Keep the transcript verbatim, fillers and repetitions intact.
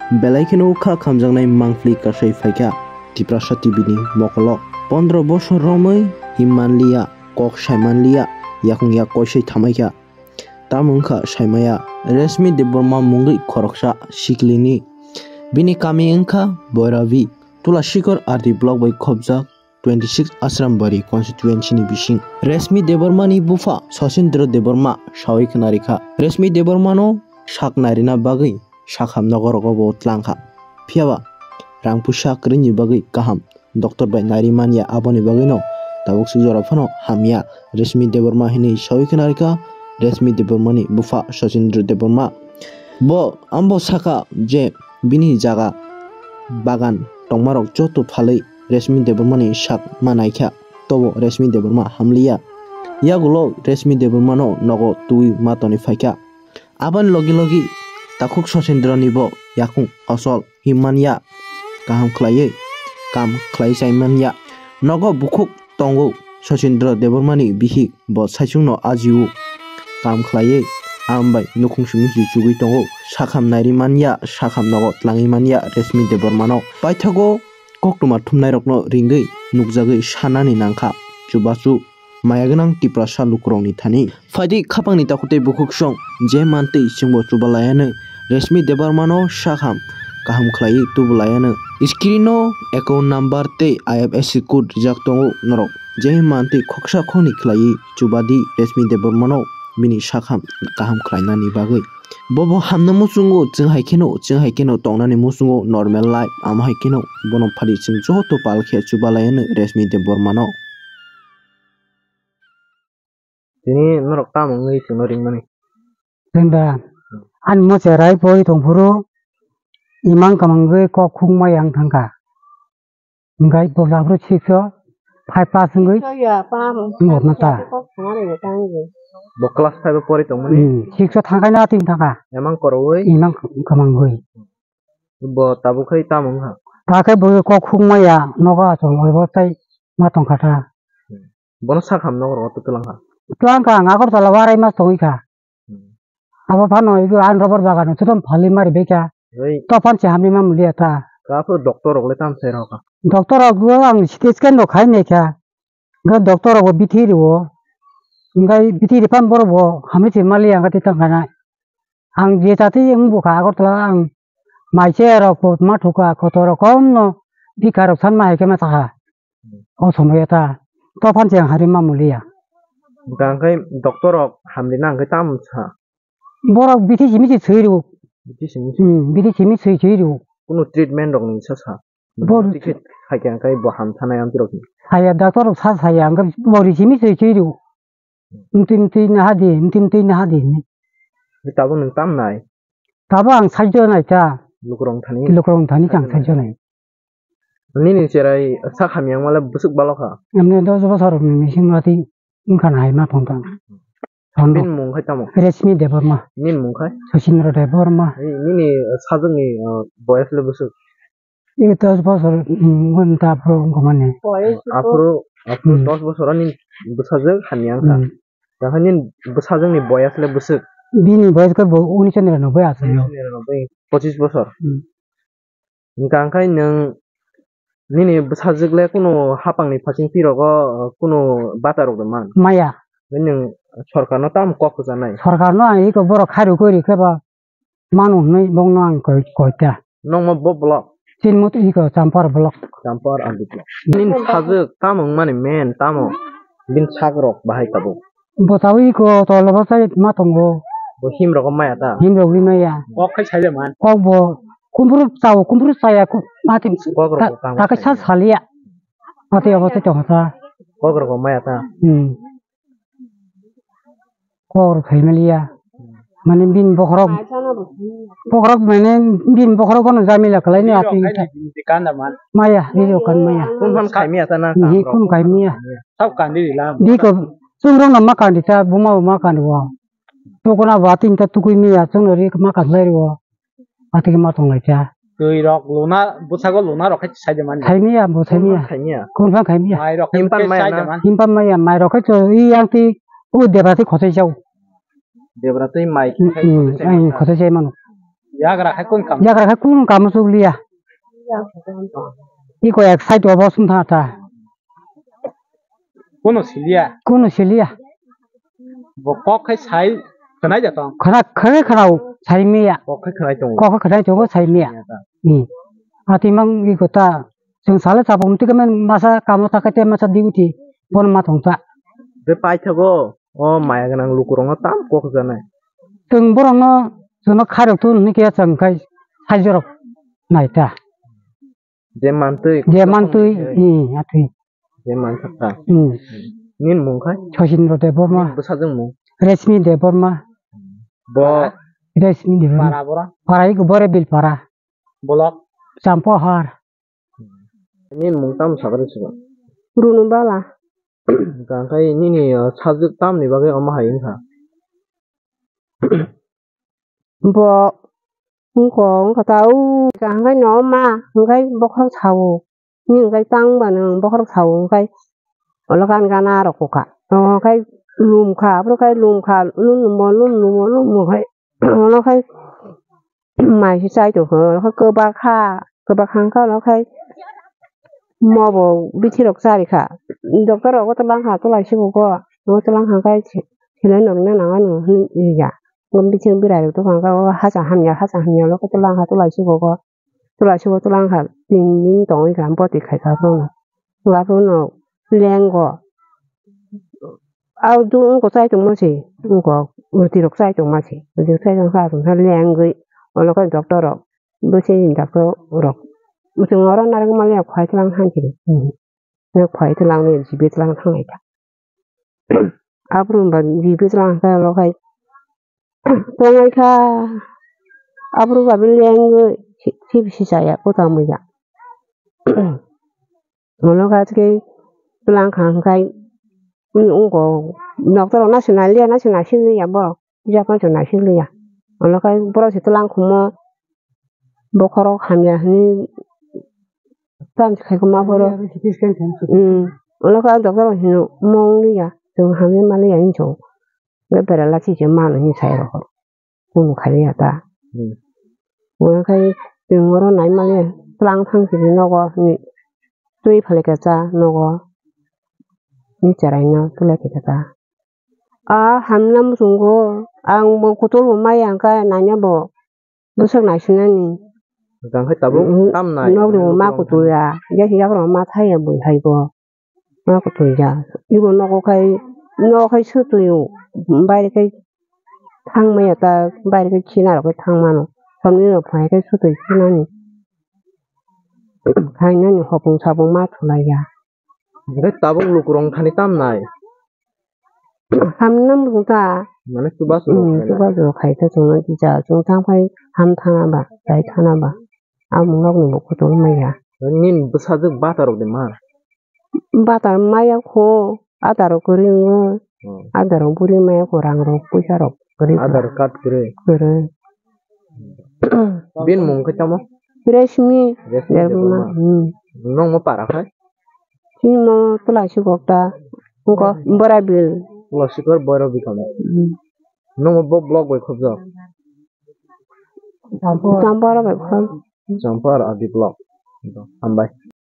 Belai kheno kha khamjaknai mangpli kasai phaikha Tiprasa T V ni mokolo. Pondro bosor romwi himmanliya, kok saimanliya, yakung yak koisai thamaikha. Tamo wngkha saimaya Reshmi Debbarma mungwi khoroksa siklini. Bini kami wngkha Boirabi, Tulashikor R D block bai khopjak twenty six Asrambari constituency ni bising. Reshmi Debbarma ni bupha Sachindra Debbarma sawi khwnarikha. Reshmi Debbarma no sak nairina bagwi sakham nogorogo bo tlangkha. Phiyaba rang puisa kwrwini bagwi kaham doctor bai nairi manya, aboni bagwino tabuk suk jora phano hamya. Reshmi Debbarma hinwi sawi khwnarikha Reshmi Debbarma ni bupha Sachindra Debbarma. Bo ambo saka je bini jaga bagan tongmarok joto phalwi Reshmi Debbarma ni sak ma naikha, tobo Reshmi Debbarma hamliya. Yagulo Reshmi Debbarma no nogo twi ma toni phaikha. Aboni logi logi takhuk Sachindra ni bo yakung osol himman ya, kaham khlaiwi kam khlai chaiman ya. Nogo bukhuk tongo Sachindra Debbarma ni bihik, bo saichung no ajio, kam khlaiwi ambai nukhung simi si chugwi tongo. Sakham nairi man ya, sakham nogo tlangwi man ya Reshmi Debbarma no. Paithago koktwma thumnai rokno ringwi nukjagwi sanani nangkha chubachu maya gwnang Tiprasa lukurokni thani. Phaidi khapangni takhuk tei bukhuk song je mantwi chwngbo chubalaiyanw Reshmi Debbarmano sakham kaham khlaiwi tubulaiyanw. Screen-o account number tei I F S C code rijak tongo norok. Je mantwi khoksa khoni khlaiwi chubadi Reshmi Debbarmano bini sakham kaham khlainani bagwi. Bobo hamna muchungo chwng hai kheno, chwng hai kheno tongnani muchungo normal life, amo hai kheno bono phadi chwng joto pal khe chubalaiyanw Reshmi Debbarmano. Tini norok tamo wngwi chwngno ringmani? Chwngda, ani mo cherai pori tongphuru, imang kamangwi kok khukma yang thangkha. Hingkai bo labro sikso, five pass wngwi, Soya, pa, mo, wngkha ta. Kok thangani bo tangwi. Bo class five o pori tongmani? Hmm, sikso thangkaino ating thangkha. Imang koroi? Imang kamangwi. Bo tabuk khai tamo wngkha? Takhai bo kok khukma ya, nogo achomwi bo tai ma tongkha ta. Bono sakham nokro to twlang kha. Twlang kha, ang Agartala warai mas tongwi kha. Hmm. Abo phano igo ang rubber bagan o chutom phali mari bai kha. Oi. To phan se hamni ma mulia ta. Ka pho doctor rok le tam sai rok. Doctor rok go ang C T scan rok khai nai kha. Go doctor rok bo bithi rio. Ngai bithi ri phan borok bo hamni se mali ang ti tang kana. Ang je chati wng bukha Agartala ang mai che rok bo ma thuka kotor rok kom no bikha rok san ma hai khe ma sakha. O somoyo ta, to phan se ang hari ma muliya. Hwnkha hwnkhe doctor rok hamrina hwnkhe tamo sa? Borok bithi simi se swi rw. Bithi simi se? Hmm, bithi simi swi swi rw. Kunu treatment rok ni sa sa? Bo bithi khe khaikhe hwnkhe bo hamthanai amtwi rok ni? Saya doctor rok sa saya hwnkhe bo ri simi swi swi rw. Mtwi mtwi naha di, mtwi mtwi naha di. Tabuk nwng tam nai? Tabuk ang saijo nai ta. Lukurok thani? Lukurok thani khe ang saijo nai. Nini cherai sak hamya wngmale bwswk balo kha? Emne dos bosor ni bising wati wngkha nai ma thong thang. Bini mung khai tamo? Reshmi Debbarma. Nini mung khai? Sachindra Debbarma. Nini sajwkni, uh, boyas le bwswk? Ego dos bosor, mm, wngkha ta aphuru wngkha mani. Aphuru, aphuru Hmm. dos bosor ani bwsajwk hamya wngkha. Hmm. Tangkha nini bwsajwkni boyas le bwswk? Bini boyas khe bo unis nira noboi aswk yo. Unis nira noboi, pochis bosor. Hmm. Hwnkha hwnkhe nwng nini bwsajwk le kunu hapangni phasing twi rogo kunu bata rok de man? Maya. Nwng sorkarno tamo kok kwchanai? Sorkarno ang eko borok khairokgwi rikhe ba mano hwnwi bongno ang koi, koi ta. Nokmo bo block? Chini moto eko Champar block. Champar R D block. Nini sajwk tamo wngmani men tamo? Bini sak rok bahai tabuk? Bo tabuk eko tolo bo chai ma tongo. Bo him rogo maya ta? Him rogwi maya. Kok khai sai de man? Kok bo kumburu chao, kumburu chaya, ku-, mati Kok rok ta-, bo tamo takai sai sa de? Saliya. Mati obo se tongsa. Kok rogo maya ta? Hmm. Kok rok khai maliya. Mane bini bokhorok, bokhorok mane bini bokhorok bono jamila kalaini. Bini api rok khai ta. Ni bini kanda man. Maya, bini rok kan maya. Kun phan khai miya ta na? Ni kam kun rok? Khai miya. Sab kandi di lam. Di ko, chwng rok no ma kandi ta, buma bo ma kandi bo. Tukuna bo atin ta tukui miya, chwng no ri ma kandi lai ro. Ati ma tong lai cha. Twi rok luna, bwsago luna rok khai sai de man. Khai miya, bo khai miya. Khai miya. Kun phan khai miya. Mai rok khai Him pan khai maya sai de na? Man. Him pan maya, mai rok khai cho, i yang ti, u debra ti khotai chao. Debra twi mai Hmm, khai hmm, khotai chai ai mano. Khotai chai mano. Yagra khai kun kam? Yagra khai kun kam chukliya. Iko ek side obo sum thata. Kuno siliya? Kuno siliya. Bo kok khai sai khnai da tong? Khna, khna, khna sai miya. Kok khai khnai tongo? Kok khai khnai tongo, sai miya. Hmm. Ati mang iko ta. Chwng sale chapung tike men masa kamo ta khaite masa duty bono ma thong ta. De paithago o maya gwnang lukurokno tam kok janai. Chwng borokno chwngno khairok tu hwnwi khe chwng khai saijorok nai ta. Je mantwi. Je mantwi, i, atwi. Je mansak ta. Hmm. Nini mung khai? Sosindro Debbarma. Bwsajwk mung? Reshmi Debbarma. Bo? Reshmi Debbarma. Para bora? Para iko Bore Bilpara. Block? Champohar. Nini mung tamo sakani sika? Runu Bala. Hwnkha khe nini, uh, subject tamoni bagwi omo hai wngkha? Bo wngkha, wngkha ta, o, hwnkha hwnkhe no ma, hwnkhe bokhorok sao, ni hwnkhe tang ba nwng bokhorok sao, hwnkhe ulo gan gana rok kukha, hwnkhe lumkha, aphuru khe lumkha, lum lumo, lum lumo, lum lumo khai, ulo khai mai se chai tongkha, ulo khai kwbakha, kwbakha hwnkhe ulo khai mobo bithi rok charikha, doctor rok o twlang kha, twlai se bo go, o twlang kha khai se, selai no rwna nang ano hinwi ya. Bo bithi bwrai rok dophang kha, o hacha hamya, hacha hamya ulo khe twlang kha, twlai se bo go. Twlai se bo twlang kha, tin din tongwi kha, bwtwi khai kha bono. Wngkha khe uno lengo. Abo do wngkha chai tongma se, wngkha roti rok chai tongma se, roti rok chai tongkha, lengwi. Olo khe doctor rok, bwsai ni doctor rok. Mwchang oro narwkmani ya khwlai twlang thanchi di. Nang phai twlang ni jibi twlang thanglai kha. Aphuru ba jibi twlang kha lo khai. Tonglai kha. Aphuru ba bini lengwi si, si, si chaya kota muya. Mono kha tei twlang kha hwnkhe wngko doctor rok naising nai liya, naising naisikliya borok. Japan se naisikliya. Ono khe borok se twlang khumo. Bokhorok hamya hinwi tamo se khai ma phoro. Hamya hinwi C T scan khe. Hmm. Ono khe doctor rok hino mo wng liya. Chwng hamya ma liya hinwi chwng. Bera lachi se mano hinwi sai rok. Kunu khai liya ta. Hmm. Ono khe chwng oro nai ma liya. Twlang thang sidi nogo hinwi. Twi phai khe cha nogo. Ni cherai no twlai khe cha. A hamya muchungo. Ang bo kotol bo maya hwnkhe naina bo. Bwswk naisinani. Hwnkhe tabuk tam nai. Nok rw ma kutu ya. Jesi jak rw ma thai ya bui hai bo. Ma kutu ya. Ibo nogo khai, nogo khai sutwi o. Baire khai thang maya ta, baire khai khina rok khai thang mano. Somni rok phai khai sutwi khinani. Khainani hopung sapung ma thulai ya. Hwnkhe tabuk lukurok thani tam nai. Hamya muchung ta. Mane chubachu rok khai na. Chubachu rok khai ta chwngno kisa chwng thang phai ham thana ba, chai thana ba. Amung nok ni bo kutung maya. Nini bwsajwk bata rok de ma? Bata maya kho, ada rok kwrwi wngo. Hmm. Ada rok buri maya kho, rang rok, puisa rok kwrwi. Ada rok kat kwrwi. Kwrwi. Bini mung khe tamo? Reshmi. Reshmi Debbarma. Debbarma. Hmm. Nongmo para khai? Chini mo Tulasi Gokta. Wngkha Borabil. Tulasi Gokta Borabil kamo. Hmm. Nongmo bo block bai khobjak? Champara bai khobjak. Champara Adi block. Hambai.